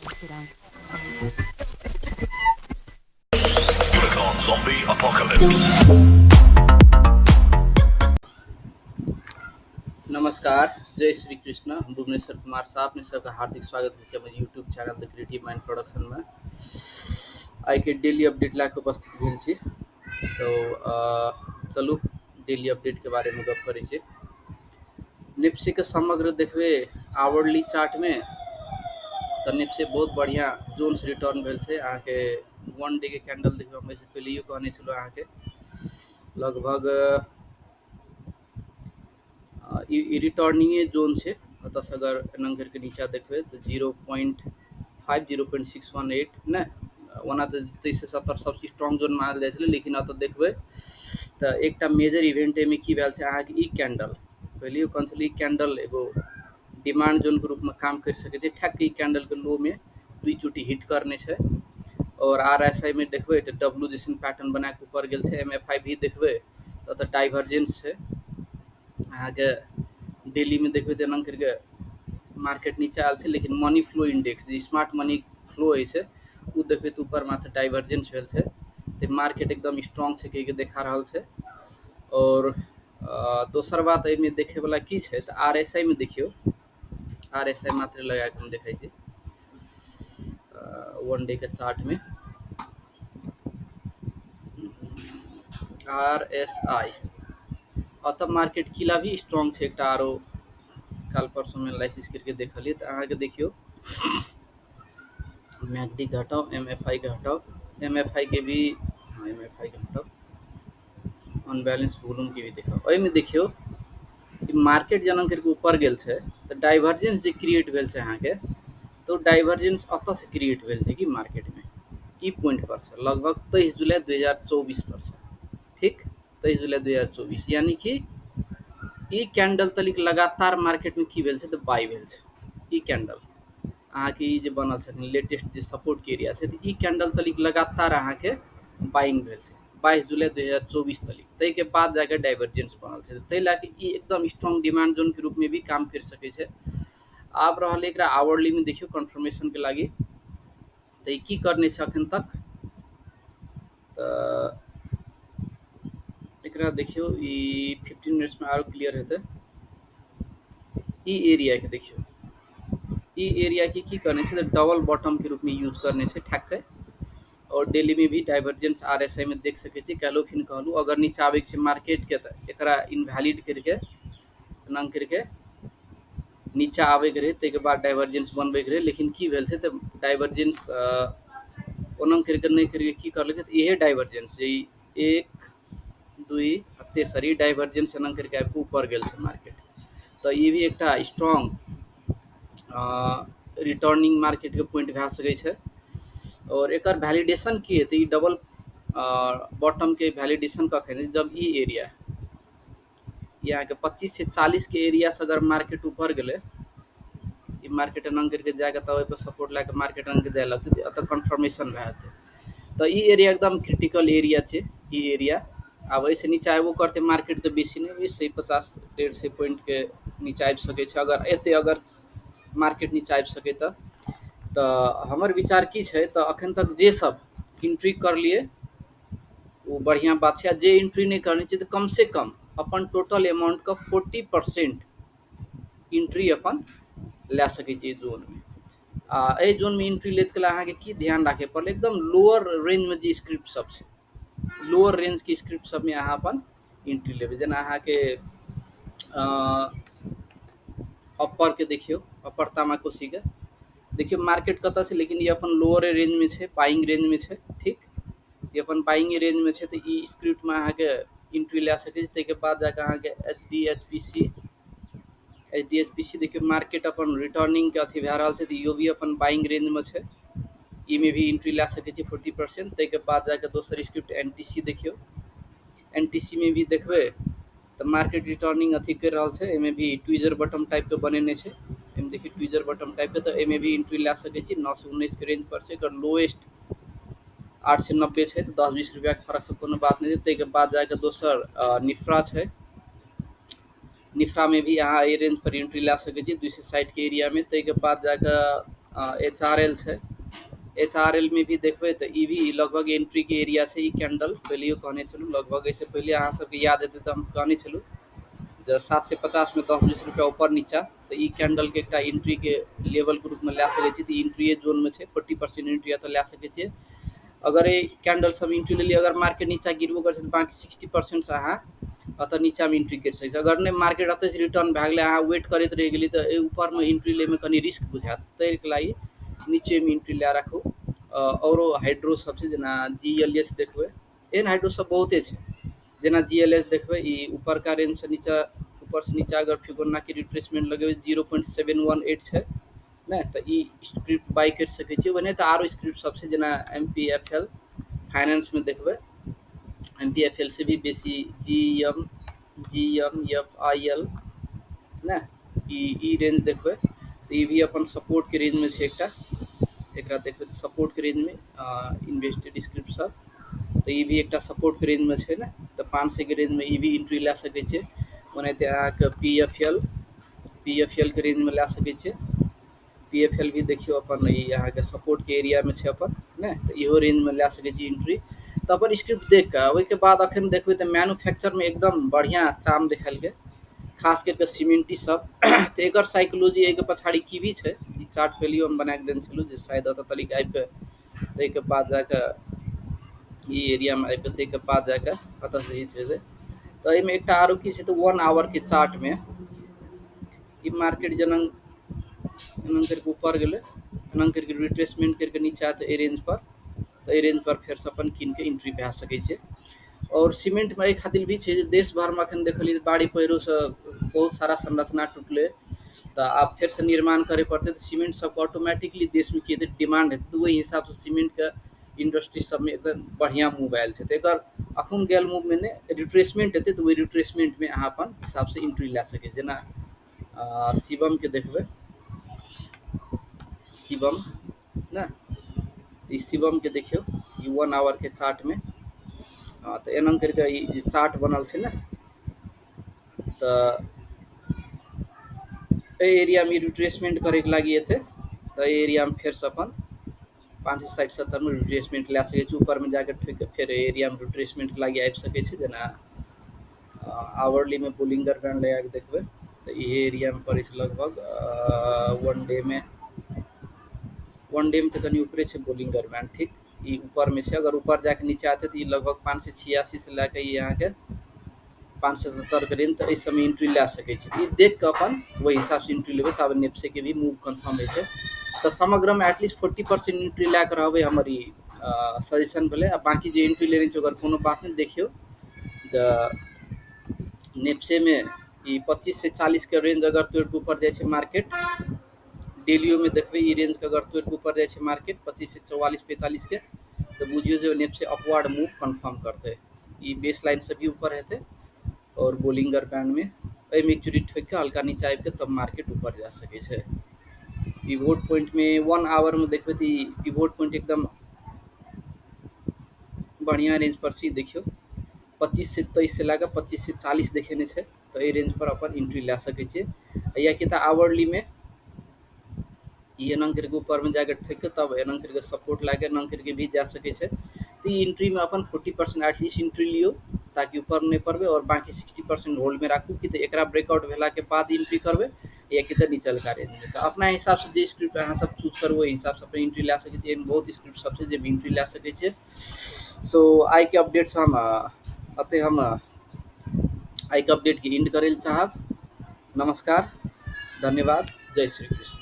Zombie Apocalypse. नमस्कार, जय श्री कृष्ण। हम भुवनेश्वर कुमार साह, अपने सबके हार्दिक स्वागत करै छी हमर YouTube channel the creative mind production में। आइ के डेली अपडेट लए कऽ उपस्थित भेल छी। सो चलू डेली अपडेट के बारे में गप करै छी। निप्सी के समग्र देखबै आवरली चार्ट में तऽ निप्सी बहुत बढ़िया जोन्स रिटर्न भेल छै। अहाँके वन डे के कैंडल देखबै, हम एहिसँ पहिलैयो कहने छलहुँ अहाँके लगभग ई रिटर्निंगे जोन छै। ओतऽसँ अगर एना करिके नीचा देखबै तऽ 0.5, 0.618 ने, ओना तऽ 2370 सबसँ स्ट्रॉन्ग जोन मानल जाइ छलै, लेकिन एतऽ देखबै तऽ एकटा मेजर इवेंट एहिमे की भेल छै अहाँके ई कैंडल, पहिलियो कहने छलै ई कैंडल एगो डिमांड जोन के रूपमे काम करि सकै छै। ठक ई कैंडल के लो में दुई चोटी हिट करने छै। और आर एस I में देखबै तऽ डब्लू जैसन पैटर्न बना के ऊपर गेल छै। एम एफ I भी देखबै तऽ ओतऽ डाइवर्जेंस छै। अहाँके डेली में देखबै तऽ एना करिके मार्केट नीचा आयल छै, लेकिन money flow index J smart money flow होइ छै ओ देखबै तऽ ऊपर मात्र डाइवर्जेंस भेल छै। तऽ मार्केट एकदम स्ट्रॉन्ग छै कहिके देखा रहल छै। और दोसर बात एहिमे देखैवला की छै तऽ आर एस I मे देखियौ, आर एस I मात्र लगा कऽ हम देखै छी वन डे के चार्ट में आर एस I. अतः मार्केट किला भी स्ट्रॉन्ग छै। एकटा आरो काल परसों में एनालिसिस करके देखलियै तऽ अहाँके देखियौ मैकडी के हटाओ, एम एफ I के हटाओ, एम एफ I के भी, हाँ, एम एफ I के हटाओ, अनबैलेंस वॉल्यूम के भी देखाओ। एहिमे देखियौ कि मार्केट जेना करके ऊपर गेल छै तऽ डाइवर्जेंस जे क्रिएट भेल छै अहाँके, तऽ ओ डाइवर्जेंस एतऽ से क्रिएट भेल छै कि मार्केट में ई पॉइंट पर से लगभग 23 जुलाई 2024 पर से, ठीक 23 जुलाई 2024, यानी कि ई कैंडल तलिक लगातार मार्केट में की भेल छै तऽ बाई भेल छै। ई कैंडल अहाँके ई जे बनल छै लेटेस्ट जे सपोर्ट के एरिया छै, तऽ ई कैंडल तलिक लगातार अहाँके बाइंग भेल छै 22 जुलाई 2024 तलिक, ताहिके बाद जाके डाइवर्जेंस बनल छै। ताहि लए कऽ ई एकदम स्ट्रॉन्ग डिमांड जोन के रूप में भी काम करि सकै छै। आब रहल एकरा आवरली में देखियौ कन्फर्मेशन के लागी तऽ ई की करने छै अखन तक, तऽ एकरा देखियौ ई 15 मिनट्स में आरो क्लियर हेतै। ई एरिया के देखियौ, ई एरिया के की करने छै तऽ डबल बॉटम के रूप में यूज करने छै ठैक के। और डेली में भी डाइवर्जेंस आर एस I में देख सकै छी। काल्हिओ खिन कहलहुँ अगर नीचा आबै छै मार्केट के तऽ एकरा इनवैलिड करके नंग करके नीचा आबैके रहै, ताहिके बाद डाइवर्जेंस बनबैके रहै, लेकिन की भेल छै तऽ डाइवर्जेंस ओना करके नहि करके की करलकै तऽ इहे डाइवर्जेंस जे ई 1 2 आ तेसर ई डाइवर्जेंस एना करके आबि कऽ ऊपर गेल छै मार्केट। तऽ ई भी एकटा स्ट्रॉन्ग रिटर्निंग मार्केट के पॉइंट भए सकै छै। और एकर वैलिडेशन की हेतै, ई डबल बॉटम के वैलिडेशन कखन हेतै, जब ई एरिया ई अहाँके 25 से 40 के एरिया से अगर मार्केट ऊपर गेलै, ई मार्केट एना करके जाके तब ओहिपर सपोर्ट लए कऽ मार्केट एना के जाय लगतै, तऽ एतऽ कन्फर्मेशन भए जेतै। तऽ ई एरिया एकदम क्रिटिकल एरिया छै ई एरिया। आब एहिसँ नीचा आबो करतै मार्केट तऽ बेसी नहि, ओहि 150 150 पॉइंट के नीचा आबि सकै छै अगर एतै, अगर मार्केट नीचा आबि सकै तऽ। तऽ हमर विचार की छै तऽ अखन तक जे सब एंट्री करलियै ओ बढ़िआँ बात छै, आ जे एंट्री नहि करने छै तऽ कम से कम अपन टोटल अमाउंट के 40% एंट्री अपन लए सकै छी जोनमे। आ एहि जोनमे एंट्री लैत काल अहाँके की ध्यान राखय पड़ल, एकदम लोअर रेंजमे जे स्क्रिप्ट सब छै, लोअर रेंजके स्क्रिप्ट सबमे अहाँ अपन एंट्री लेबै। जेना अहाँके अपर के देखियौ, अपर तामाकोशीके देखियौ मार्केट कतऽ छै, लेकिन ई अपन लोअर रेंजमे छै, बाइंग रेंजमे छै, ठीक ई अपन बाइंग रेंजमे छै, तऽ ई स्क्रिप्टमे अहाँके एंट्री लए सकै छी। ताहिके बाद जाकऽ अहाँके H D H P C, H D H P C देखियौ मार्केट अपन रिटर्निंगके अथी भए रहल छै, तऽ इहो भी अपन बाइंग रेंजमे छै, ई मे भी एंट्री लए सकै छी 40%। ताहिके बाद जाकऽ दोसर स्क्रिप्ट एन टी सी देखियौ, एन टी सी मे भी देखबै तऽ मार्केट रिटर्निंग अथी करि रहल छै, एहिमे भी ट्वीजर बटम टाइपके बनेने छै, एहिमे देखियौ ट्वीजर बटम टाइपके, तऽ एहिमे भी एंट्री लए सकै छी। 919 के रेंज पर छै, एकर लोएस्ट 890 छै, तऽ 10-20 रुपैआके फर्कसँ कोनो बात नहि छै। ताहिके बाद जाकऽ दोसर निफ्रा छै, निफ्रा में भी अहाँ एहि रेंज पर एंट्री लए सकै छी 260 के एरियामे। ताहिके बाद जाकऽ HRL छै। HRL में भी देखबै तऽ ई भी लगभग एंट्री के एरिया छै। ई कैंडल पहिलियो कहने छलहुँ, लगभग एहिसँ पहिले अहाँ सबके याद हेतै तऽ हम कहने छलहुँ जे 750 में 10-20 रुपया ऊपर नीचा, तऽ ई कैंडल के एकटा एंट्री के लेवल के रूप में लए सकै छी। तऽ एंट्रीए जोन में छै, 40% एंट्री एतऽ लए सकै छियै। अगर ई कैंडल सब एंट्री लेलियै, अगर मार्केट नीचा गिरबो करै छै तऽ बाकी 60% से अहाँ एतऽ नीचा में एंट्री करि सकै छी। अगर नहि मार्केट एतऽ से रिटर्न भए गेलै, अहाँ वेट करैत रहि गेलियै तऽ एहि ऊपर में एंट्री लैमे कनि रिस्क बुझायत, ताहिके लागि नीचे में एंट्री लए राखू। औरो हाइड्रो सब छै, जेना GLS देखबै, एहन हाइड्रो सब बहुते छै। जेना GLS देखबै, ई ऊपरका रेंज से नीचा, ऊपर से नीचा अगर फिबोनाची रिट्रेसमेंट लगेबै 0.718 छै ने, तऽ ई स्क्रिप्ट बाय करि सकै छियै। ओनाहिते तऽ आरो स्क्रिप्ट सब छै, जेना MPFL finance में देखबै, MPFL से भी बेसी GMFIL ने, ई रेंज देखबै तऽ ई भी अपन सपोर्ट के रेंज में छै एकटा। एकरा देखबै तऽ सपोर्ट के रेंज में इन्वेस्टेड स्क्रिप्ट सब, तऽ ई भी एकटा सपोर्ट के रेंज में छै ने, तऽ 500 के रेंज में ई भी एंट्री लए सकै छियै। ओनाहिते अहाँके PFL के रेंज में लए सकै छियै। PFL भी देखियौ अपन ई अहाँके सपोर्ट के एरिया में छै अपन ने, तऽ इहो रेंज में लए सकै छी एंट्री। तऽ अपन स्क्रिप्ट देख कऽ ओहिके बाद अखन देखबै तऽ मैन्युफैक्चर में एकदम बढ़िआँ चाम देखेलकै, खास करि कऽ सीमेंटी सब। तऽ एकर साइकोलॉजी एहिके पछाड़ी की भी छै, ई चार्ट पहिलियो हम बना कऽ देने छलहुँ जे शायद एतऽ तलिक आबि कऽ ताहिके बाद जाकऽ ई एरिया में आबि कऽ ताहिके बाद जाकऽ एतऽ से हिट हेतै। तऽ एहिमे एकटा आरो की छै, तऽ 1 आवर के चार्ट में ई मार्केट जेना एना करिके ऊपर गेलै, एना करिके रिट्रेसमेंट करिके नीचा तऽ एहि रेंज पर, तऽ एहि रेंज पर फेरसँ अपन कीन के एंट्री भए सकै छै। और सीमेंट में एहि खातिर भी छै जे देश भर में अखन देखलियै बाढ़ि पहिरोसँ बहुत सारा संरचना टूटलै, तऽ आब फेरसँ निर्माण करय पड़तै। तऽ सीमेंट सबके ऑटोमेटिकली देशमे की हेतै, डिमांड हेतै, तऽ ओहि हिसाबसँ सीमेंटके इंडस्ट्री सबमे एकदम बढ़िआँ मूव आयल छै। तऽ एकर अखन गेल मूवमे नहि रिट्रेसमेंट हेतै, तऽ ओहि रिट्रेसमेंटमे अहाँ अपन हिसाबसँ एंट्री लए सकै छी। जेना शिवम के देखबै, शिवम ने, ई शिवम के देखियौ ई 1 आवर के चार्ट में, तऽ एना करिके ई जे चार्ट बनल छै ने, तऽ एहि एरिया में रिट्रेसमेंट करैके लागि एतै, तऽ एहि एरिया में फेरसँ अपन 560-70 में रिट्रेसमेंट लए सकै छी। ऊपर में जाके ठोकि कऽ फेर एहि एरिया में रिट्रेसमेंट के लागि आबि सकै छै। जेना आवरली में बोलिंगर बैंड लगा कऽ देखबै तऽ इहे एरिया में पड़ै छै लगभग वन डे में, वन डे में तऽ कनि ऊपरे छै बोलिंगर बैंड, ठीक ई ऊपर में छै। अगर ऊपर जाके नीचा एतै तऽ ई लगभग 586 से लए कऽ ई अहाँके 570 के रेंज, तऽ एहि सबमे एंट्री लए सकै छी। ई देख कऽ अपन ओहि हिसाबसँ एंट्री लेबै, ताबे नेप्से के भी मूव कन्फर्म होइ छै। तऽ समग्रमे एटलीस्ट 40% एंट्री लए कऽ रहबै, हमर ई सजेशन भेलै। आ बाँकी जे एंट्री लेने छै ओकर कोनो बात नहि, देखियौ तऽ नेप्से में ई 25 से 40 के रेंज अगर तोड़ि कऽ ऊपर जाइ छै मार्केट, डेलियो में देखबै ई रेंज के अगर तोड़ि कऽ ऊपर जाइ छै मार्केट 25 से 44-45 के, तऽ बुझियौ जे नेप्से अपवर्ड मूव कन्फर्म करतै। ई बेस लाइन से भी ऊपर हेतै और बोलिंगर बैंड में एहिमे एक चूड़ी ठोकि कऽ हल्का नीचा आबि कऽ तब मार्केट ऊपर जा सकै छै। पिवोट पॉइंट में 1 आवर में देखबै तऽ ई पिवोट पॉइंट एकदम बढ़िआँ रेंज पर छै। देखियौ 25 से 23 से लए कऽ 25 से 40 देखेने छै, तऽ एहि रेंज पर अपन एंट्री लए सकै छियै। या कि तऽ आवरली में ई एना करिके ऊपर में जाके ठोकि कऽ तब एना करिके सपोर्ट लए कऽ एना करिके भी जा सकै छै। तऽ ई एंट्री में अपन 40% एटलीस्ट एंट्री लियौ ताकि ऊपर नहि पड़बै, और बाकी 60% होल्ड में राखू कि तऽ एकरा ब्रेकआउट भेला के बाद एंट्री करबै या कि तऽ निचलका रेंज में। तऽ अपना हिसाबसँ जे स्क्रिप्ट अहाँ सब चूज करबै ओहि हिसाबसँ अपन एंट्री लए सकै छियै। एहन बहुत स्क्रिप्ट सब छै जाहिमे एंट्री लए सकै छियै। सो आइके अपडेट्स हम एतहि हम आइके अपडेटके एंड करै लए चाहब। नमस्कार, धन्यवाद, जय श्री कृष्ण।